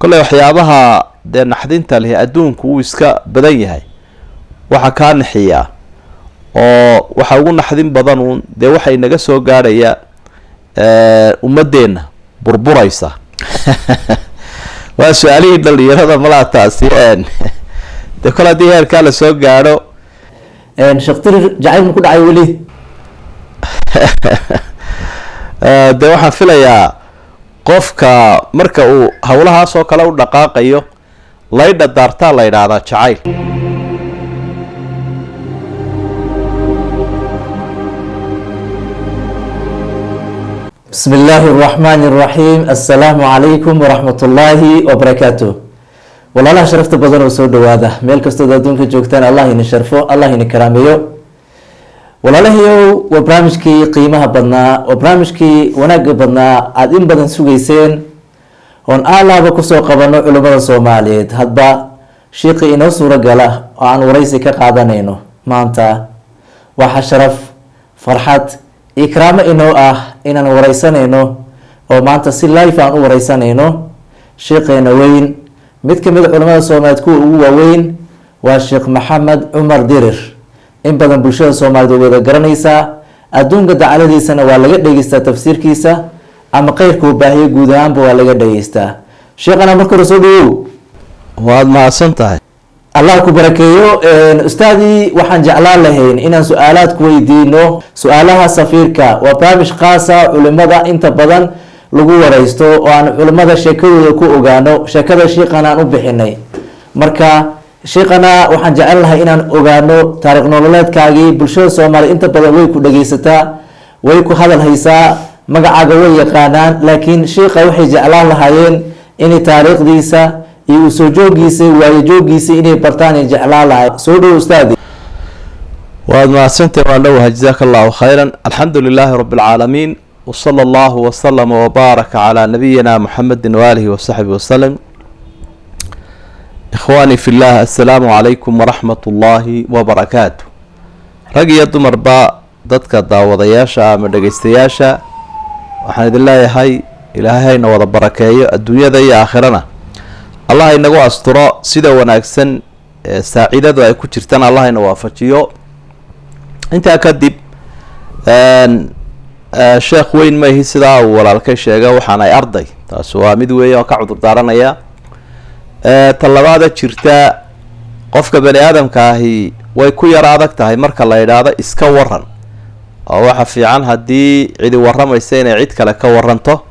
Kolley waxyaabaha dee naxdinta lihi adduunku wuu iska badan yahay, waxa kaa naxiyaa oo waxa ugu naxdin badan uun dee waxay naga soo gaadhaya ummadeenna burburaysa. Waa su-aalihii dhalinyarada malaa taasi. Dee kol haddii heerkaa lasoo gaadho. Sheekh Dirir, jacayl ma ku dhacay weli? Dee waxaan filayaa qofka marka uu howlahaas oo kale u dhaqaaqayo, laydha daartaa la yidhaahdaa jacayl. Bismi illaahi araxmaani araxiim. Assalaamu calaykum waraxmat ullaahi wabarakaatu. Walaalaha sharafta badan oo soo dhawaada meel kastood adduunka joogtaan, Allah ini sharfo, Allah ini karaameeyo. Walaalahayow, waa barnaamijkii qiimaha badnaa, waa barnaamijkii wanaagga badnaa aada in badan sugayseen, oon aalaaba kusoo qabano culimmada Soomaaliyeed, hadba shiiqii inoo suuro gala oo aan waraysi ka qaadanayno. Maanta waxaa sharaf, farxad iyo karaamo inoo ah inaan wareysanayno, oo maanta si live aan u wareysanayno, shiiqeena weyn, mid kamid a culamada Soomaaliyeed kuwa ugu waaweyn, waa Sheekh Maxamed Cumar Dirir. In badan bulshada Soomaaliyeed way wada garanaysaa, adduunka dacaladiisana waa laga dhegeystaa tafsiirkiisa ama qeyrka uu baahiyo guud ahaanba waa laga dhegeystaa. Sheekhana, marka hore soo dhawow. Waad mahadsan tahay. Allah ku barakeeyo, ustaadii. Waxaan jeclaan lahayn inaan su-aalaad ku weydiino. Su-aalaha safiirka waa barnaamij khaasa, culimada inta badan lagu wareysto oo aan culimada sheekadooda ku ogaano. Sheekada shiiqana aan u bixinay. Marka shiiqana waxaan jecel lahay inaan ogaano taariikh nololeedkaagii. Bulshada Soomaaliya inta badan way ku dhageysataa, way ku hadal haysaa, magacaaga way yaqaanaan, laakiin shiiqa waxay jeclaan lahaayeen inay taariikhdiisa iyo usoo joogiisa, waayo joogiisa inay bartaan ay jeclaan lahay. Soo dhow, ustaadi. Waad mahadsantahay, waan dhowahay. Jazaaka allahu khayran. Alxamdu lilaahi rabi alcaalamiin, wsala allahu wasalama wbaaraka calaa nabiyina muxamedi waaalihi wasaxbi wasalam. Ikhwaanii fi llah, assalaamu calaykum waraxmat ullaahi wabarakaatu. Rag iyo dumarba, dadka daawadayaasha ama dhegeystayaasha, waxaan idin leeyahay Ilaahay hayna wada barakeeyo, adduunyada iyo aakhirana Allah inagu asturo, sida wanaagsan ee saaciidadu ay ku jirtaan Allah ina waafajiyo. Intaa kadib, sheekh weyn maihi sidaa uu walaalkay sheega, waxaanay arday, taasi waa mid weeye oo ka cudur daaranaya. Ta labaada jirta, qofka bani aadamka ahi way ku yaro adag tahay marka la yidhaahdo iska waran, oo waxa fiican haddii cidi warramaysa inay cid kale ka waranto.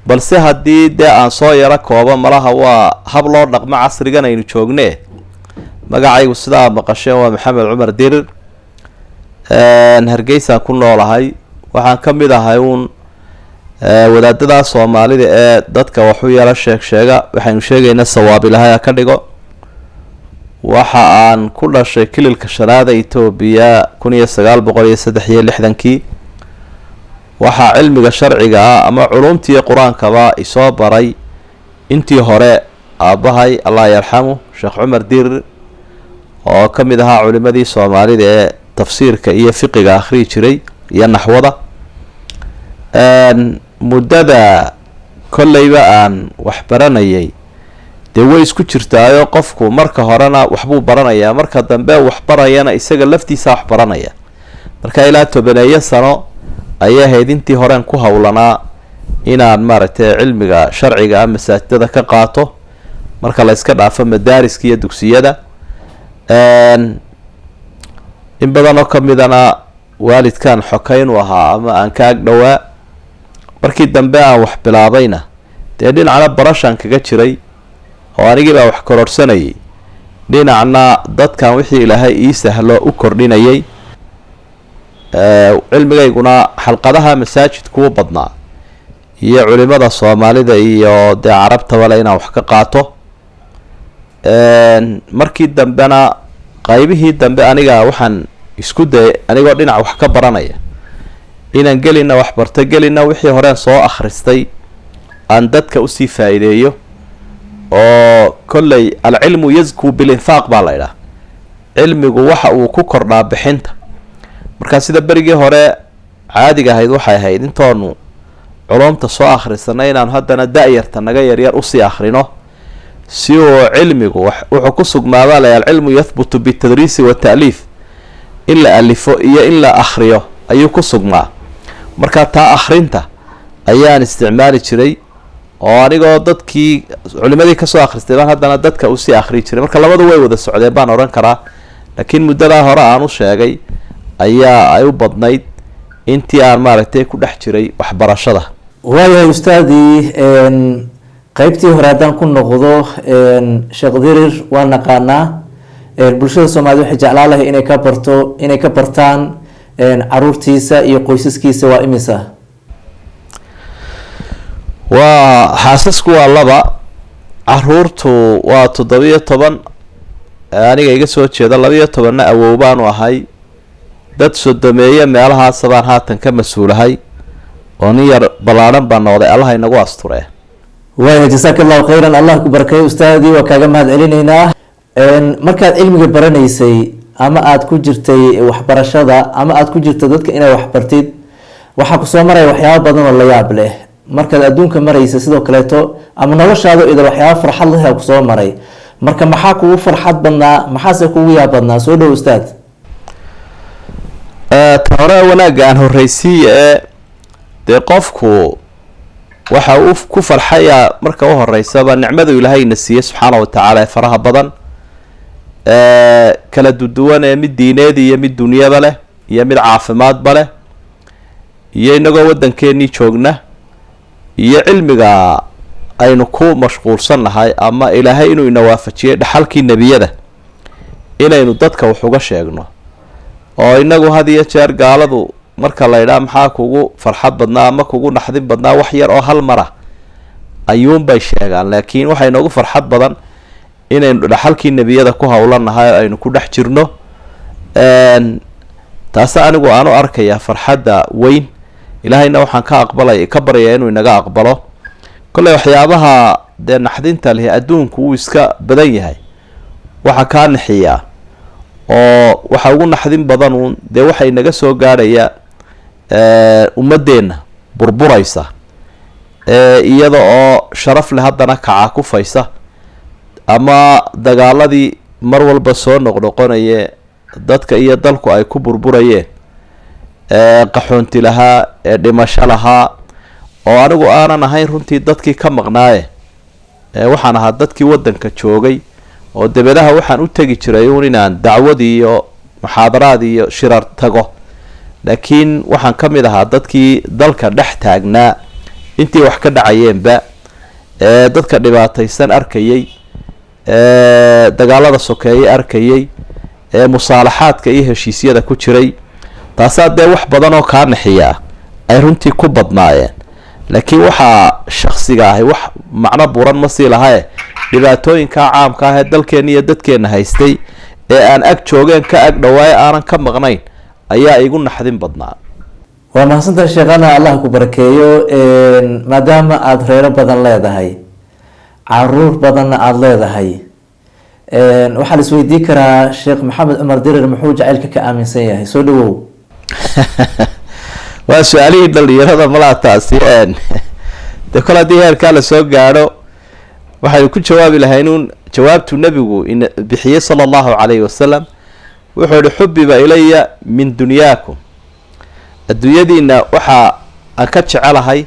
Balse haddii dee aan soo yaro koobo, malaha waa hab loo dhaqmo casrigan aynu joogne. Magacaygu sidaa maqasheen waa Maxamed Cumar Dirir, Hargeysaan ku noolahay. Waxaan ka mid ahay uun wadaadada Soomaalida ee dadka waxu yaro sheeg sheega. Waxaynu sheegaynaa sawaab Ilahay ha ka dhigo. Waxa aan ku dhashay kililka shanaada Etoobiya 1963-kii. Waxaa cilmiga sharciga ah ama culumtiiyo qur-aankaba isoo baray intii hore aabbahay, Allah yarxamu, Sheekh Cumar Dirir, oo ka mid ahaa culimadii Soomaalida ee tafsiirka iyo fiqiga akhriyi jiray iyo naxwada. Muddada kolleyba aan wax baranayay dee way isku jirtaayo, qofku marka horena waxbuu baranayaa, marka dambe wax barayana isaga laftiisa wax baranaya. Marka ilaa 10-eeyo sano ayay ahayd intii horeen ku howlanaa inaan maaragtay cilmiga sharciga ah masaajidada ka qaato, marka la iska dhaafo madaariska iyo dugsiyada. In badan oo kamidana waalidkan xokeyn u ahaa ama aan ka ag dhowaa. Markii dambe aan wax bilaabayna dee dhinacna barashaan kaga jiray oo anigii baa wax kororhsanayay, dhinacna dadkan wixii Ilaahay ii sahlo u kordhinayay. Cilmigayguna xalqadaha masaajidkuu badnaa iyo culimada Soomaalida iyo dee carabtaba le inaan wax ka qaato. Markii dambena qaybihii dambe aniga waxaan isku dayay, anigoo dhinac wax ka baranaya, inaan gelina wax barto, gelina wixii horeen soo akhristay aan dadka usii faa'iideeyo. Oo kolley alcilmu yazkuu bilinfaaq baa la idhaha, cilmigu waxa uu ku kordhaa bixinta. Markaa sida berigii hore caadiga ahayd waxay ahayd intoonu culumta soo akhrisanay inaan haddana da-yarta naga yaryar usii akhrino. Si uu cilmigu wuxuu ku sugnaabaa la alcilmu yahbutu bitadriisi wata'liif, in la alifo iyo in la akhriyo ayuu ku sugnaa. Marka taa akhrinta ayaan isticmaali jiray, oo anigoo dadkii culimadii kasoo akhristay baan haddana dadka usii akhriyi jiray. Marka labadu way wada socdeen baan odhan karaa, laakiin muddadaa hore aan u sheegay ayaa ay u badnayd intii aan maaragtay ku dhex jiray waxbarashada. Waayahay ustaadii, qeybtii hore haddaan ku noqdo, Sheekh Dirir waa naqaanaa, bulshada soomaaliyed waxay jeclaan lahay inay ka barto, inay ka bartaan caruurtiisa iyo qoysaskiisa. Waa imisa? Waa xaasasku waa 2, caruurtu waa 17 aniga iga soo jeeda, 12-na awow baanu ahay. Dad sodomeeye meelahaasa baan haatan ka mas-uulahay, oo nin yar ballaadhan baan noqday, Allaha inagu asturee. Waaya, jasaaka Allahu khayran, Allah ku barakeeyo ustaadii, waa kaaga mahad celinaynaa. Markaad cilmiga baranaysay ama aada ku jirtay waxbarashada ama aada ku jirtay dadka inaad waxbartid, waxaa kusoo maraya waxyaaba badan oo la yaab leh. Markaad adduunka maraysa sidoo kaleeto ama noloshaada idil, waxyaaba farxad leh kusoo maray. Marka maxaa kugu farxad badnaa, maxaase kugu yaab badnaa? Soo dhow, ustaad. Ta hore wanaagga aan horreysiiya ee dee qofku waxa uu ku farxayaa marka u horeysaba nicmadu Ilaahayna siiyey subxaana wa tacaala ee faraha badan, kala duduwan, ee mid diineed iyo mid dunyaba leh iyo mid caafimaadba leh, iyo inagoo waddankeenii joogna iyo cilmiga aynu ku mashquulsan nahay, ama Ilaahay inuu ina waafajiyay dhaxalkii nebiyada inaynu dadka wax uga sheegno. Oo inagu had iyo jeer gaaladu marka la idhaa maxaa kugu farxad badnaa ama kugu naxdin badnaa, wax yar oo hal mara ayuunbay sheegaan. Laakiin waxaa inoogu farxad badan inaynu dhaxalkii nebiyada ku howlanahay oo aynu ku dhex jirno. Taase anigu aan u arkayaa farxadda weyn. Ilaahayna waxaan ka aqbalay, ka baryayaa inuu inaga aqbalo. Kolley waxyaabaha dee naxdinta lihi adduunku wuu iska badan yahay. Waxa kaa nixiyaa oo waxa ugu naxdin badan uun dee waxa inaga soo gaadhaya ummadeenna burburaysa, iyada oo sharaf leh haddana kaca kufaysa, ama dagaaladii mar walba soo noqnoqonaye dadka iyo dalku ay ku burburayeen, qaxoonti lahaa ee dhimasho lahaa, oo anigu aanan ahayn runtii dadkii ka maqnaaye. Waxaan ahaa dadkii waddanka joogay, oo dabedaha waxaan u tegi jiray uun inaan dacwad iyo muxaadaraad iyo shirar tago, laakiin waxaan ka mid ahaa dadkii dalka dhex taagnaa intii wax ka dhacayeenba, ee dadka dhibaataysan arkayay, ee dagaalada sokeeye arkayay, ee musaalaxaadka iyo heshiisyada ku jiray. Taasaa dee wax badan oo kaa nixiya ay runtii ku badnaayeen. Laakiin waxaa shaksiga ahi wax macno buran ma sii lahae, dhibaatooyinkaa caamka ah ee dalkeenna iyo dadkeenna haystay ee aan ag joogeen, ka ag dhawaaye, aanan ka maqnayn ayaa igu naxdin badnaa. Waa mahadsantahay sheekhana, Allah ku barakeeyo. Maadaama aada reero badan leedahay, caruur badanna aada leedahay, waxaa la isweydiin karaa Sheekh Maxamed Cumar Dirir muxuu jacaylka ka aaminsan yahay? Soo dhawow. Waa su-aalihii dhalinyarada malaa taasi. Dee kol haddii heerkaa lasoo gaadho, waxaynu ku jawaabi lahay inuun jawaabtuu nebigu in bixiyey sala Allahu calayhi wasalam. Wuxuu yihi: "Xubiba ilaya min dunyaakum", adduunyadiina waxa aan ka jecelahay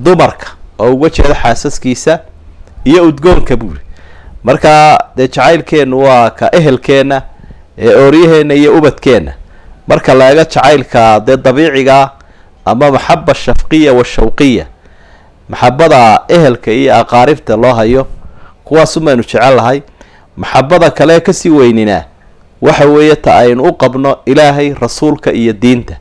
dumarka, oo uga jeedo xaasaskiisa, iyo udgoonka buuri. Marka dee jacaylkeennu waa ka ehelkeenna ee ooryaheena iyo ubadkeenna. Marka la eego jacaylka dee dabiiciga ama maxaba shafqiya washawqiya, maxabada ehelka iyo aqaaribta loo hayo, kuwaasumaynu jecel lahay. Maxabada kale kasii weyninaa waxa weeye ta aynu u qabno Ilaahay, rasuulka iyo diinta.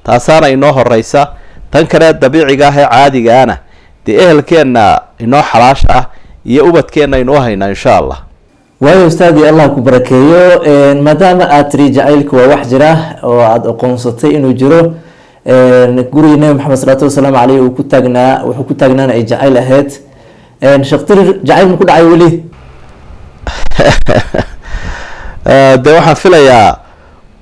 Taasaana inoo horeysa. Tan kale dabiiciga ah ee caadigaana dee ehelkeenna inoo xalaasha ah iyo ubadkeenna aynu u haynaa, insha Allah. Waayo ustaadii, Allah ku barakeeyo. Maadaama aad tiri jacaylku waa wax jira oo aada aqoonsatay inuu jiro, gurigii Nabi Maxamed salaatu wasalaamu caleyh uu ku taagnaa, wuxuu ku taagnaana ay jacayl ahayd, Sheekh Dirir jacayl ma ku dhacay weli? Dee waxaan filayaa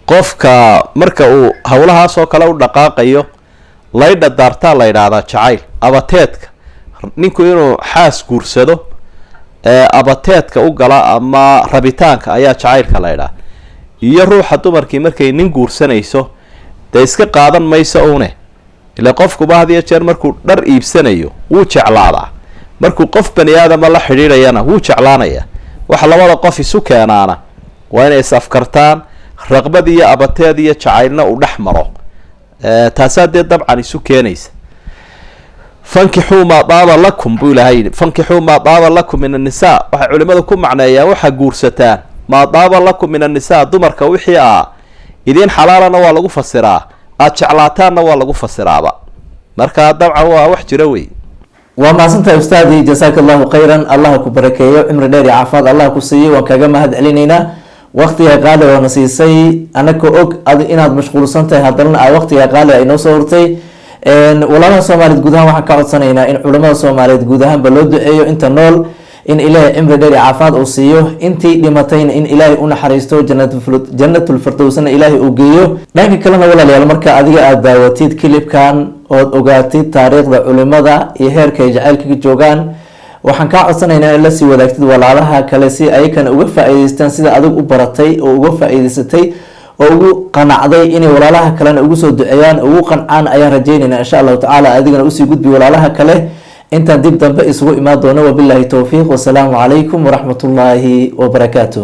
qofka marka uu howlahaas oo kale u dhaqaaqayo, laydha daartaa la yidhaahdaa jacayl abateedka, ninku inuu xaas guursado. Abateedka u gala ama rabitaanka ayaa jacaylka la ydhaha. Iyo ruuxa dumarkii markay nin guursanayso, dee iska qaadan mayso une. Ile qofkuba had iyo jeer markuu dhar iibsanayo wuu jeclaadaa, markuu qof bani aadama la xidhiidhayana wuu jeclaanaya. Waxa labada qof isu keenaana waa inay is afkartaan, raqbad iyo abateed iyo jacaylna uu dhex maro. Taasaa dee dabcan isu keenaysa. "Fankixuu maa daaba lakum," buu ilahay yidhi, "fankixuu maa daaba lakum min annisaa." Waxay culimadu ku macneeyaan waxaa guursataan "maa daaba lakum min annisaa", dumarka wixii a idiin xalaalana waa lagu fasiraa, aada jeclaataanna waa lagu fasiraaba. Marka dabcan waa wax jira wey. Waa mahadsantahay, ustaadi, jasaaka Allahu khayran. Allah ku barakeeyo, cimri dheer iyo caafimaad Allah ku siiyo. Waan kaga mahad celinaynaa waqtiga qaaliga oona siisay, anaka og ad inaad mashquulsan tahay, haddana aad waqtiga qaaliga inoo soo hurtay. Walaalaha Soomaaliyeed guud ahaan waxaan ka codsanaynaa in culamada Soomaaliyeed guud ahaanba loo duceeyo, inta nool in Ilaahay cimri dheer iyo caafimaad uu siiyo, intii dhimatayna in Ilaahay u naxariisto, Janatulfirdowsna Ilaahay uu geeyo. Dhanka kalena, walaalayaal, marka adiga aada daawatid clipkan ood ogaatid taariikhda culimada iyo heerka ay jacaylka ka joogaan, waxaan kaa codsanaynaa in lasii wadaagtid walaalaha kale si ayakana uga faa-iideystaan, sida adig u baratay oo uga faa-iideysatay oo ugu qanacday, inay walaalaha kalena ugu soo duceeyaan, ugu qancaan ayaan rajaynaynaa, insha Allahu tacaala. Adigana usii gudbi walaalaha kale. Intaan dib dambe isugu imaan doono, wabillahi towfiiq, wasalaamu calaykum waraxmat ullaahi wabarakaatuh.